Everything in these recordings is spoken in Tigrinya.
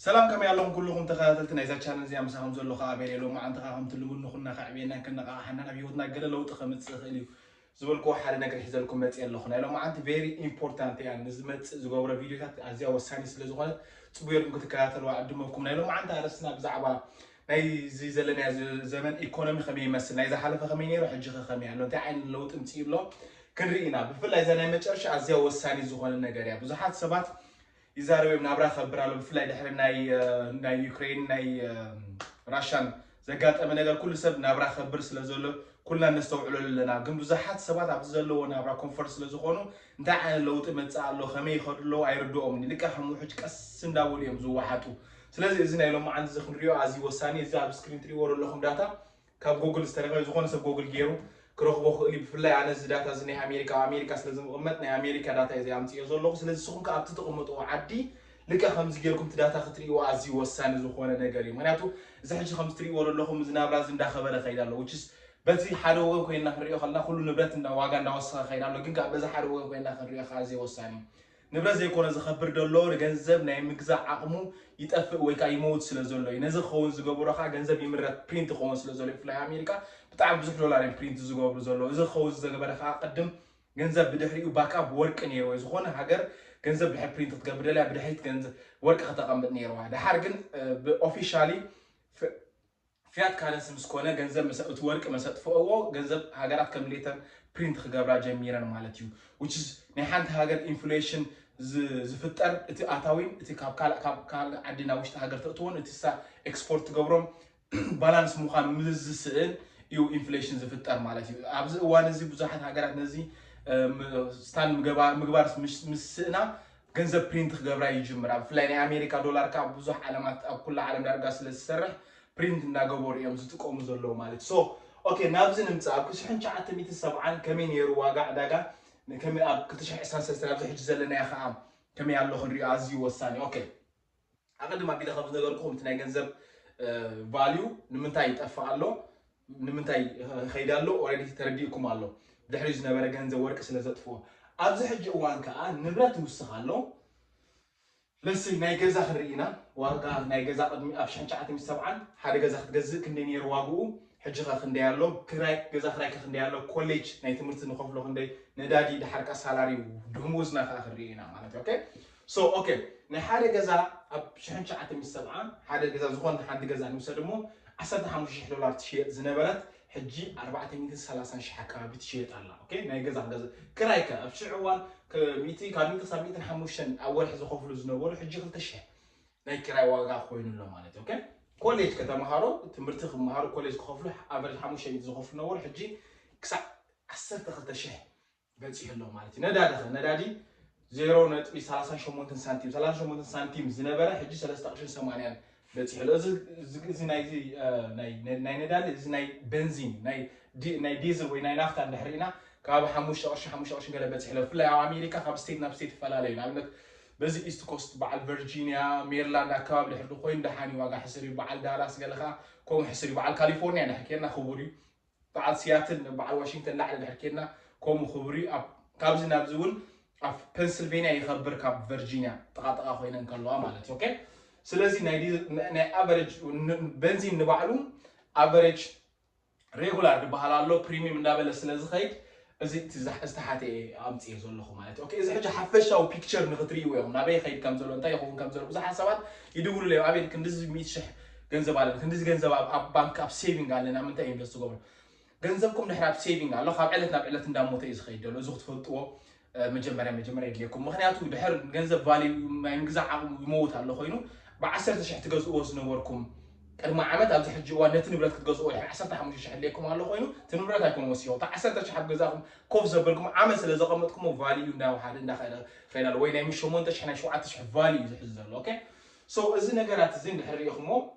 ሰላም፣ ከመይ ኣለኹም ኩልኹም ተኸታተልቲ ናይዛ ቻነል እዚኣ? ምሳኹም ዘሎ ከኣ ኣቤል እየ። ሎማዓንቲ ከኣ ከምቲ ልሙድ ንኹና ከዕብየናን ከነቓቕሓናን ኣብ ህይወትና ገለ ለውጢ ከምጽእ ይኽእል እዩ ዝበልክዎ ሓደ ነገር ሒዘልኩም መጽየ ኣለኹ። ናይ ሎማዓንቲ very important እያ፣ ንዝመጽእ ዝገብሮ ቪድዮታት ኣዝያ ወሳኒ ስለ ዝኾነት ጽቡቕ ጌርኩም ክትከታተልዋ እዕድመኩም። ናይ ሎማዓንቲ ኣርእስትና ብዛዕባ ናይዚ ዘለናዮ ዘመን ኢኮኖሚ ከመይ ይመስል፣ ናይ ዝሓለፈ ከመይ ነይሩ፣ ሕጂ ከ ከመይ ኣሎ፣ እንታይ ዓይነት ለውጢ ምጽኡ ኣሎ ክንርኢ ኢና። ብፍላይ እዛ ናይ መጨረሻ ኣዝያ ወሳኒ ዝኾነ ነገር እያ። ብዙሓት ሰባት ይዛረብ እዮም፣ ናብራ ከብር ኣሎ። ብፍላይ ድሕሪ ናይ እ፣ ናይ ዩክሬን ናይ እ፣ ራሻን ዘጋጠመ ነገር ኩሉ ሰብ ናብራ ከብር ስለ ዘሎ ኩልና ነስተውዕለሉ ኣለና። ግን ብዙሓት ሰባት ኣብዚ ዘለዎ ናብራ ኮንፈርት ስለ ዝኾኑ እንታይ ዓይነት ለውጢ መጽእ ኣሎ፣ ከመይ ይኸዱ ኣለዉ ኣይርድኦምን። ልክዕ ከም ውሕጅ ቀስ እንዳበሉ እዮም ዝወሓጡ። ስለዚ እዚ ናይ ሎማዓንቲ እዚ ክንሪኦ ኣዝዩ ወሳኒ። እዚ ኣብ ስክሪን ትሪእዎ ዘለኹም ዳታ ካብ ጎግል ዝተረኸበ፣ ዝኾነ ሰብ ጎግል ገይሩ ክረኽቦ ክእል እዩ። ብፍላይ ኣነ እዚ ዳታ እዚ ናይ ኣሜሪካ፣ ኣብ ኣሜሪካ ስለ ዝቕመጥ ናይ ኣሜሪካ ዳታ እየ ኣምፅዮ ዘለኹ። ስለዚ ንስኹም ከ ኣብቲ ትቕመጥዎ ዓዲ ልክዕ ከምዚ ጌርኩም እቲ ዳታ ክትርእይዎ ኣዝዩ ወሳኒ ዝኾነ ነገር እዩ። ምክንያቱ እዚ ሕጂ ከምዚ ትርእይዎ ዘለኹም እዚ ናብራ እዚ እንዳኸበረ ከይድ ኣሎ። Which is በቲ ሓደ ወገን ኮይና ክንሪኦ ከለና ኩሉ ንብረት እንዳ ዋጋ እንዳወሰኸ ከይድ ኣሎ። ግን ከኣ በዚ ሓደ ወገን ኮይና ክንሪኦ ከኣ ኣዝዩ ወሳኒ እዩ። ንብረት ዘይኮነ ዝኸብር ደሎ ንገንዘብ ናይ ምግዛእ ዓቕሙ ይጠፍእ ወይ ከዓ ይመውት ስለ ዘሎ እዩ። ነዚ ክኸውን ዝገበሮ ከዓ ገንዘብ ይምረት፣ ፕሪንት ክኸውን ስለ ዘሎ እዩ። ብፍላይ ኣሜሪካ ብጣዕሚ ብዙሕ ዶላር እዮም ፕሪንት ዝገብሩ ዘለዉ። እዚ ክኸውን ዝገበረ ከዓ ቅድም ገንዘብ ብድሕሪኡ ባካፕ ወርቂ ነይርዎ። ዝኾነ ሃገር ገንዘብ ድሕሪ ፕሪንት ክትገብር ደልያ ብድሕሪት ገንዘብ ወርቂ ከተቐምጥ ነይርዋ። ድሓር ግን ብኦፊሻሊ ፊያት ካረንሲ ምስ ኮነ ገንዘብ ምስ እቲ ወርቂ ምስ ኣጥፍእዎ ገንዘብ ሃገራት ከም ሌተር ፕሪንት ክገብራ ጀሚረን ማለት እዩ። Which is ናይ ሓንቲ ሃገር ኢንፍሌሽን ዝፍጠር እቲ ኣታዊን እቲ ካብ ካልእ ዓዲ ናብ ውሽጢ ሃገር ተእትዎን እቲ ሳ ኤክስፖርት ትገብሮም ባላንስ ምዃን ምስዝስእን እዩ ኢንፍሌሽን ዝፍጠር ማለት እዩ። ኣብዚ እዋን እዚ ብዙሓት ሃገራት ነዚ ስታን ምግባር ምስስእና ገንዘብ ፕሪንት ክገብራ ይጅምራ። ብፍላይ ናይ ኣሜሪካ ዶላር ከዓ ብዙሕ ዓለማት ኣብ ኩላ ዓለም ዳርጋ ስለ ዝሰርሕ ፕሪንት እንዳገበሩ እዮም ዝጥቀሙ ዘለዉ ማለት። So okay፣ ናብዚ ንምፃእ ኣብ ሽሕን ትሽዓተ ሚእትን ሰብዓን ከመይ ነይሩ ዋጋ ዕዳጋ፣ ከመይ ኣብ ክልተ ሽሕን ዕስራን ሰለስተን ኣብዚ ሕጂ ዘለናዮ ከዓ ከመይ ኣሎ ክንሪኦ ኣዝዩ ወሳኒ። Okay፣ ኣቐድም ኣቢለ ከም ዝነገርኩኹም እቲ ናይ ገንዘብ ቫልዩ ንምንታይ ይጠፍእ ኣሎ፣ ንምንታይ ይኸይድ ኣሎ ኦረዲ ተረዲእኩም ኣሎ። ድሕሪ ዝነበረ ገንዘብ ወርቂ ስለ ዘጥፍኦ ኣብዚ ሕጂ እዋን ከዓ ንብረት ይውስኽ ኣሎ። ለሲ ናይ ገዛ ክንርኢ ኢና። ዋጋ ናይ ገዛ ቅድሚ ኣብ ሽሕን ትሽዓተ ሚእትን ሰብዓን ሓደ ገዛ ክትገዝእ ክንደይ ነይሩ ዋግኡ፣ ሕጂ ከ ክንደይ ኣሎ? ክራይ ገዛ ክራይ ከ ክንደይ ኣሎ? ኮሌጅ ናይ ትምህርቲ ንኸፍሎ ክንደይ? ነዳዲ ድሓር ከ ሳላሪ ደሞዝና ከኣ ክንርኢ ኢና ማለት። Okay፣ so okay፣ ናይ ሓደ ገዛ ኣብ ሽሕን ትሽዓተ ሚእትን ሰብዓን ሓደ ገዛ ዝኾነ ሓንቲ ገዛ ንውሰድ እሞ ዓሰርተ ሓሙሽተ ሽሕ ዶላር ትሽየጥ ዝነበረት ሕጂ ኣርባዕተ ሚእትን ሰላሳን ሽሕ ኣካባቢ ትሽየጥ ኣላ። Okay፣ ናይ ገዛ ገዛ ክራይ ከ ኣብ ሽዑ እዋን ከ ሚእቲ ካብ ሚእቲ ክሳብ ሚእትን ሓሙሽተን ኣብ ወርሒ ዝኸፍሉ ዝነበሩ ሕጂ ክልተ ሽሕ ናይ ክራይ ዋጋ ኮይኑ ኣሎ ማለት እዩ። Okay፣ ኮሌጅ ከተምሃሮ ትምህርቲ ክመሃሩ ኮሌጅ ክኸፍሉ ኣቨሬጅ ሓሙሽተ ሚእቲ ዝኸፍሉ ነበሩ፣ ሕጂ ክሳብ ዓሰርተ ክልተ ሽሕ በፂሑ ኣሎ ማለት እዩ። ነዳዲ ኸ ነዳዲ ዜሮ ነጥቢ ሰላሳን ሸሞንተን ሳንቲም ሰላሳ ሸሞንተ ሳንቲም ዝነበረ ሕጂ ሰለስተ ቅርሽን ሰማንያን በፂሑ ኣሎ። እዚ እዚ ናይዚ ናይ ነዳዲ እዚ ናይ ቤንዚን ናይ ዲ- ናይ ዲዝል ወይ ናይ ናፍታ እንድሕር ኢና ካብ ሓሙሽተ ቅርሺ ሓሙሽተ ቅርሺ ገለ በፂሑ ኣሎ። ብፍላይ ኣብ ኣሜሪካ ካብ ስቴት ናብ ስቴት ይፈላለዩ። ንኣብነት በዚ ኢስት ኮስት በዓል ቨርጂኒያ ሜሪላንድ ኣካባቢ ድሕር ኮይኑ ደሓን እዩ ዋጋ ሕስር እዩ። በዓል ዳላስ ገለ ከዓ ከምኡ ሕስር እዩ። በዓል ካሊፎርኒያ ድሕር ኬድና ክቡር እዩ። በዓል ሲያትል በዓል ዋሽንግተን ላዕሊ ድሕር ኬድና ከምኡ ክቡር እዩ። ኣብ- ካብዚ ናብዚ እውን ኣብ ፔንስልቬንያ ይኸብር ካብ ቨርጂኒያ ጥቓጥቓ ኮይነን ከለዋ ማለት እዩ። Okay፣ ስለዚ ናይ ዲ- ናይ ኣቨሬጅ ን- ቤንዚን ንባዕሉ ኣቨሬጅ ሬጉላር ዝበሃል ኣሎ ፕሪሚየም እንዳበለ ስለ ዝኸይድ እዚ እቲ ዝሓ- ዝተሓተ እየ ኣምፅኤ ዘለኹ ማለት እዩ። Okay፣ እዚ ሕጂ ሓፈሻዊ ፒክቸር ንክትርእይዎ እዮም ናበይ ይኸይድ ከም ዘሎ እንታይ ይኸውን ከም ዘሎ። ብዙሓት ሰባት ይድውሉ እዮም፣ ኣቤል ክንድዚ ሚእቲ ሽሕ ገንዘብ ኣለና፣ ክንድዚ ገንዘብ ኣብ ኣብ ባንክ ኣብ ሴቪንግ ኣለና፣ ምንታይ ኢንቨስት ትገብሩ? ገንዘብኩም ድሕር ኣብ ሴቪንግ ኣሎ፣ ካብ ዕለት ናብ ዕለት እንዳሞተ እዩ ዝኸይድ ዘሎ። እዚ ክትፈልጥዎ መጀመርያ መጀመርያ የድልየኩም። ምክንያቱ ድሕር ገንዘብ ቫልዩ ናይ ምግዛእ ዓቕሙ ይመውት ኣሎ ኮይኑ ብዓሰርተ ሽሕ ትገዝእዎ ዝነበርኩም ቅድሚ ዓመት ኣብዚ ሕጂ እዋን ነቲ ንብረት ክትገዝእዎ ድሕር ዓሰርተ ሓሙሽተ ሽሕ የድልየኩም ኣሎ ኮይኑ እቲ ንብረት ኣይኮነ ወሲኹ እቲ ዓሰርተ ሽሕ ኣብ ገዛእኩም ኮፍ ዘበልኩም ዓመት ስለ ዘቐመጥኩሞ ቫልዩ እንዳወሓደ እንዳኸደ ይኸይድ ኣሎ። ወይ ናይ ሸሞንተ ሽሕ ናይ ሸውዓተ ሽሕ ቫልዩ እዩ ዝሕዝ ዘሎ። Okay፣ so እዚ ነገራት እዚ እንድሕር ሪኢኹሞ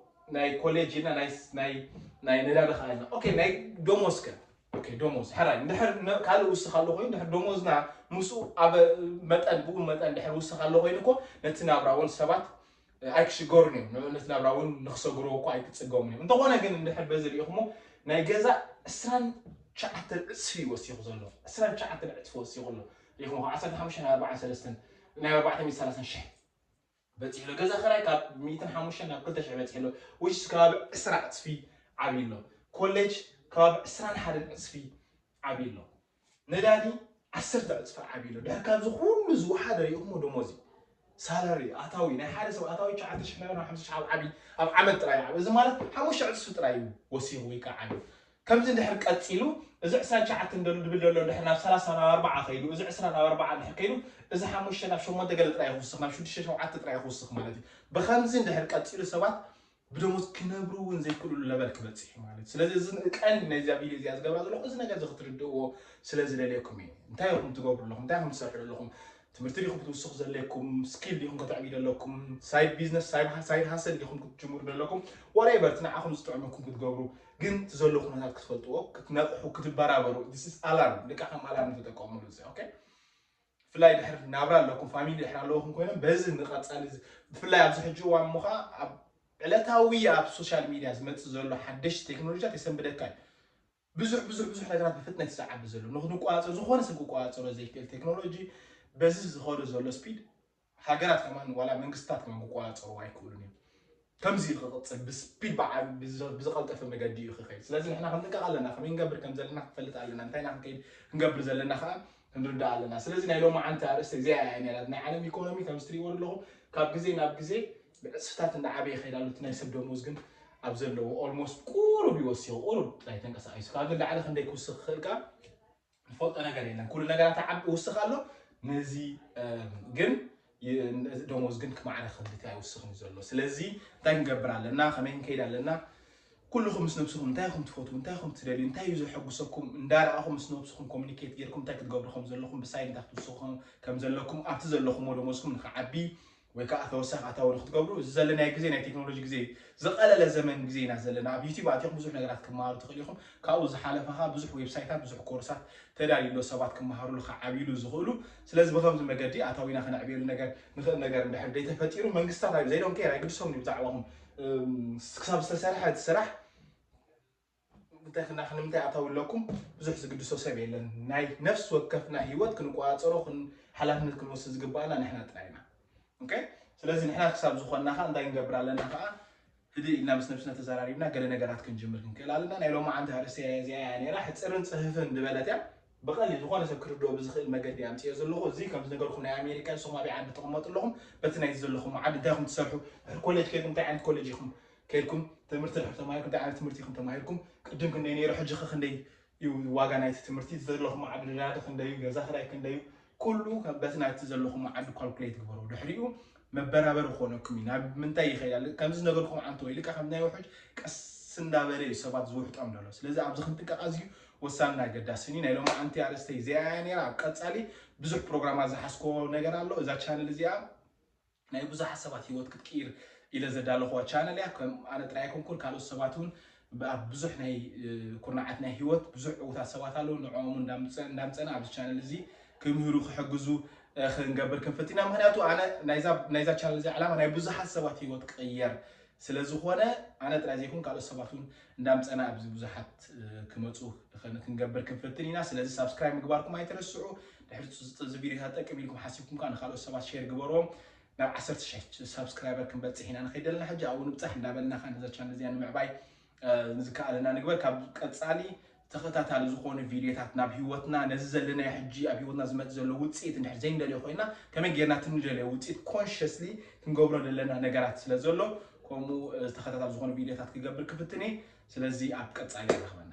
ናይ ኮሌጅ ኢልና ናይ ናይ ናይ ነዳዲ ከኣ ኢልና። Okay፣ ናይ ደሞዝ ከ? Okay፣ ደሞዝ ሕራይ እንድሕር ካልእ ውስኽ ኣሎ ኮይኑ ድሕር ደሞዝና ምስኡ ኣብ መጠን ብኡ መጠን ድሕር ውስኽ ኣሎ ኮይኑ እኮ ነቲ ናብራ እውን ሰባት ኣይክሽገሩን እዮም። ነቲ ናብራ እውን ንክሰግርዎ እኮ ኣይክፅገሙን እዮም። እንተኾነ ግን እንድሕር በዚ ሪኢኹሞ ናይ ገዛ ዕስራን ትሽዓተን ዕፅፊ እዩ ወሲኹ ዘሎ። ዕስራን ትሽዓተን ዕፅፊ ወሲኹ ኣሎ። ሪኢኹሞ ዓሰርተ ሓሙሽተ ናይ ኣርባዓን ሰለስተን ናይ ኣርባዕተ ሚእቲ ሰላሳን ሽሕ በፂሑ ኣሎ። ገዛ ክራይ ካብ ሚእትን ሓሙሽተን ናብ ክልተ ሽሕ በፂሑ ኣሎ። ውሽ ከባቢ ዕስራ ዕፅፊ ዓብዩ ኣሎ። ኮሌጅ ከባቢ ዕስራን ሓደን ዕፅፊ ዓብዩ ኣሎ። ነዳዲ ዓሰርተ ዕፅፊ ዓብዩ ኣሎ። ድሕር ካብዚ ኩሉ ዝወሓደ ሪኢኹሞ ደሞዝ እዩ። ሳላሪ ኣታዊ ናይ ሓደ ሰብ ኣታዊ ትሽዓተ ሽሕ ናብ ሓምሳ ሽሕ ኣብ ዓቢ ኣብ ዓመት ጥራይ ዓቢ። እዚ ማለት ሓሙሽተ ዕፅፊ ጥራይ እዩ ወሲኹ ወይ ከዓ ዓቢ። ከምዚ እንድሕር ቀፂሉ እዚ ዕስራን ትሽዓተን ደሉ ድብል ደሎ እንድሕር ናብ ሰላሳ ናብ ኣርባዓ ከይዱ፣ እዚ ዕስራ ናብ ኣርባዓ እንድሕር ከይዱ፣ እዚ ሓሙሽተ ናብ ሸሞንተ ገለ ጥራይ ክውስኽ፣ ናብ ሽዱሽተ ሸውዓተ ጥራይ ክውስኽ ማለት እዩ። ብከምዚ እንድሕር ቀፂሉ ሰባት ብደሞዝ ክነብሩ እውን ዘይክእልሉ ለበል ክበፅሕ እዩ ማለት እዩ። ስለዚ እዚ ቀንዲ ናይዚኣ ቪድዮ እዚኣ ዝገብራ ዘለኹ እዚ ነገር እዚ ክትርድእዎ ስለ ዝደልየኩም እዩ። እንታይ ኢኹም ትገብሩ ኣለኹም? እንታይ ኢኹም ትሰርሑ ዘለኹም? ትምህርቲ ዲኹም ክትውስኹ ዘለኩም? ስኪል ዲኹም ከተዕብዩ ዘለኩም? ሳይድ ቢዝነስ፣ ሳይድ ሃሰል ዲኹም ክትጅምሩ ዘለኩም? ወሬቨር እቲ ንዓኹም ዝጥዕመኩም ክትገብሩ፣ ግን እቲ ዘሎ ኩነታት ክትፈልጥዎ፣ ክትነቕሑ፣ ክትበራበሩ። This is ኣላርም፣ ደቂ ከም ኣላርም ተጠቀሙሉ እዚ። ኦኬ፣ ብፍላይ ድሕር ናብራ ኣለኩም፣ ፋሚሊ ድሕር ኣለኹም ኮይኖም በዚ ንቐጻሊ እዚ፣ ብፍላይ ኣብዚ ሕጂ እዋን እሞ ኸኣ ኣብ ዕለታዊ ኣብ ሶሻል ሚድያ ዝመጽእ ዘሎ ሓደሽቲ ቴክኖሎጂታት የሰንብደካ እዩ። ብዙሕ ብዙሕ ብዙሕ ነገራት ብፍጥነት እዩ ዝዓቢ ዘሎ። ንክንቆጻጸሮ፣ ዝኾነ ሰብ ክቆጻጸሮ ዘይክእል ቴክኖሎጂ በዚ ዝኸዶ ዘሎ ስፒድ ሃገራት ከማን ዋላ መንግስታት ከማን ክቆጻጸሩ ኣይክእሉን እዮም። ከምዚ ኢሉ ክቕጽል ብስፒድ ብዓቢ ብዝ- ብዝቐልጠፈ መገዲ እዩ ክኸይድ። ስለዚ ንሕና ክንጥንቀቕ ኣለና፣ ከመይ ክንገብር ከም ዘለና ክንፈልጥ ኣለና፣ እንታይ ኢና ክንከይድ ክንገብር ዘለና ከዓ ክንርዳእ ኣለና። ስለዚ ናይ ሎማዓንቲ ኣርእስቲ እዚኣ እያ ነይራ። ናይ ዓለም ኢኮኖሚ ከም ዝትሪእዎ ዘለኹም ካብ ግዜ ናብ ግዜ ብዕፅፍታት እንዳዓበየ ይኸይድ ኣሎ። እቲ ናይ ሰብ ደሞዝ ግን ኣብ ዘለዎ ኦልሞስት ቁሩብ ይወስኹ፣ ቁሩብ ጥራይ ተንቀሳቒሱ። ካብዚ ላዕሊ ክንደይ ክውስኽ ክኽእል ከዓ ንፈልጦ ነገር የለን። ኩሉ ነገራት ዓብ ይውስኽ ኣሎ። ነዚ እም፣ ግን ይ- እዚ ደሞዝ ግን ክማዕረ ክብድት ኣይውስኽን እዩ ዘሎ። ስለዚ እንታይ ክንገብር ኣለና? ከመይ ክንከይድ ኣለና? ኩልኹም ምስ ነብስኹም እንታይ ኢኹም ትፈትዉ፣ እንታይ ኢኹም ትደልዩ፣ እንታይ እዩ ዘሐጉሰኩም እንዳረኣኹም ምስ ነብስኹም ኮሚኒኬት ጌርኩም እንታይ ክትገብሩ ከም ዘለኹም ብሳይድ እንታይ ክትውስኹ ከም ዘለኩም ኣብቲ ዘለኹም ደሞዝኩም ንክዓቢ ወይ ከዓ ተወሳኺ ኣታዊ ንክትገብሩ እዚ ዘለናዮ ግዜ ናይ ቴክኖሎጂ ግዜ ዝቐለለ ዘመን ግዜ ኢና ዘለና። ኣብ ዩቲዩብ ኣቲኹም ብዙሕ ነገራት ክመሃሩ ትኽእሉ ኢኹም። ካብኡ ዝሓለፈ ከዓ ብዙሕ ዌብሳይታት ብዙሕ ኮርሳት ተዳልዩ ኣሎ ሰባት ክመሃሩሉ ክዓብዩሉ ዝኽእሉ። ስለዚ ብከምዚ መገዲ ኣታዊና ከነዕብየሉ ነገር ንኽእል ነገር እንድሕር ደይተፈጢሩ መንግስታት ኣብ ዘይዶም ኬር ኣይግድሶም እዩ ብዛዕባኹም። እም፣ ክሳብ ዝተሰርሐ እቲ ስራሕ እንታይ ክና ንምንታይ ኣታዊ ኣለኩም ብዙሕ ዝግድሶ ሰብ የለን። ናይ ነፍሲ ወከፍና ህይወት ክንቆፃፀሮ ክን- ሓላፍነት ክንወስድ ዝግባኣና ንሕና ጥራይ ኢና። ኦኬ፣ ስለዚ ንሕና ክሳብ ዝኾንና ከዓ እንታይ ክንገብር ኣለና ከዓ ህድእ ኢልና ምስ ነብስና ተዘራሪብና ገለ ነገራት ክንጅምር ክንክእል ኣለና። ናይ ሎማዓንቲ ኣርእስቲ እዚኣ እያ ነይራ። ሕፅርን ፅፍፍን ዝበለት እያ። ብቐሊል ዝኾነ ሰብ ክርድኦ ብዝኽእል መገዲ ኣምፅኦ ዘለኹ። እዚ ከም ዝነገርኩም ናይ ኣሜሪካ ንስኹም ኣበይ ዓዲ ትቕመጡ ኣለኹም፣ በቲ ናይቲ ዘለኹም ዓዲ እንታይ ኢኹም ትሰርሑ፣ ድሕሪ ኮሌጅ ከይድኩም እንታይ ዓይነት ኮሌጅ ኢኹም ከይድኩም፣ ትምህርቲ ድሕሪ ተማሂርኩም እንታይ ዓይነት ትምህርቲ ኢኹም ተማሂርኩም፣ ቅድም ክንደይ ነይሩ፣ ሕጂ ኸ ክንደይ እዩ ዋጋ ናይቲ ትምህርቲ፣ እቲ ዘለኹም ዓዲ ነዳዲ ክንደይ እዩ፣ ገዛ ክራይ ክንደይ እዩ፣ ኩሉ በቲ ናይቲ ዘለኹም ዓዲ ካልኩሌት ግበሩ። ድሕሪኡ መበራበሪ ክኾነኩም እዩ። ናብ ምንታይ ይኸይድ ኣሎ? ከምዚ ዝነገርኩም ዓንተ ወይ ልቃ ከም ናይ ውሕጅ ቀስ እንዳበለ እዩ ሰባት ዝውሕጦም ዘሎ። ስለዚ ኣብዚ ክንጥንቀቕ ኣዝዩ ወሳንን ኣገዳስን እዩ። ናይ ሎማዓንቲ ኣርእስተይ እዚኣ እያ ነይራ። ኣብ ቀጻሊ ብዙሕ ፕሮግራማት ዝሓዝኮ ነገር ኣሎ። እዛ ቻነል እዚኣ ናይ ብዙሓት ሰባት ህይወት ክትቅይር ኢለ ዘዳለኹዋ ቻነል እያ። ከም ኣነ ጥራይ ኣይኮንኩን፣ ካልኦት ሰባት እውን ብ- ኣብ ብዙሕ ናይ እ፣ ኩርናዓት ናይ ህይወት ብዙሕ ዕውታት ሰባት ኣለዉ። ንዕኦም እንዳምፀ- እንዳምፀና ኣብዚ ቻነል እዚ ክምህሩ ክሕግዙ እ፣ ክንገብር ክንፍትና። ምክንያቱ ኣነ ናይዛ ናይዛ ቻነል እዚ ዓላማ ናይ ብዙሓት ሰባት ህይወት ክቕየር ስለ ዝኾነ ኣነ ጥራይ ዘይኮን ካልኦት ሰባት እውን እንዳምፀና ኣብዚ ብዙሓት እ፣ ክመፁ ኽን- ክንገብር ክንፍትን ኢና። ስለዚ ሳብስክራይብ ምግባርኩም ኣይትረስዑ። ድሕሪ እዚ ቪዲዮ ጠቅም ኢልኩም ሓሲብኩም ከዓ ንካልኦት ሰባት ሼር ግበርዎም። ናብ ዓሰርተ ሽሕ ሳብስክራይበር ክንበፅሕ ኢና ንኸይድ ዘለና። ሕጂ ኣብኡ ንብፃሕ እንዳበልና ከዓ ነዛ ቻነል እዚኣ ንምዕባይ እ፣ ንዝከኣለና ንግበር። ካብ ቀፃሊ ተኸታታሊ ዝኾኑ ቪዲዮታት ናብ ህይወትና ነዚ ዘለናዮ ሕጂ ኣብ ህይወትና ዝመፅእ ዘሎ ውፅኢት እንድሕር ዘይንደልዮ ኮይና ከመይ ጌርና እቲ ንደልዮ ውፅኢት ኮንሽስሊ ክንገብሮ ዘለና ነገራት ስለ ዘሎ ከምኡ እ፣ ተኸታታሊ ዝኾኑ ቪዲዮታት ክገብር ክፍትን እየ። ስለዚ ኣብ ቀፃሊ ይረኽበና።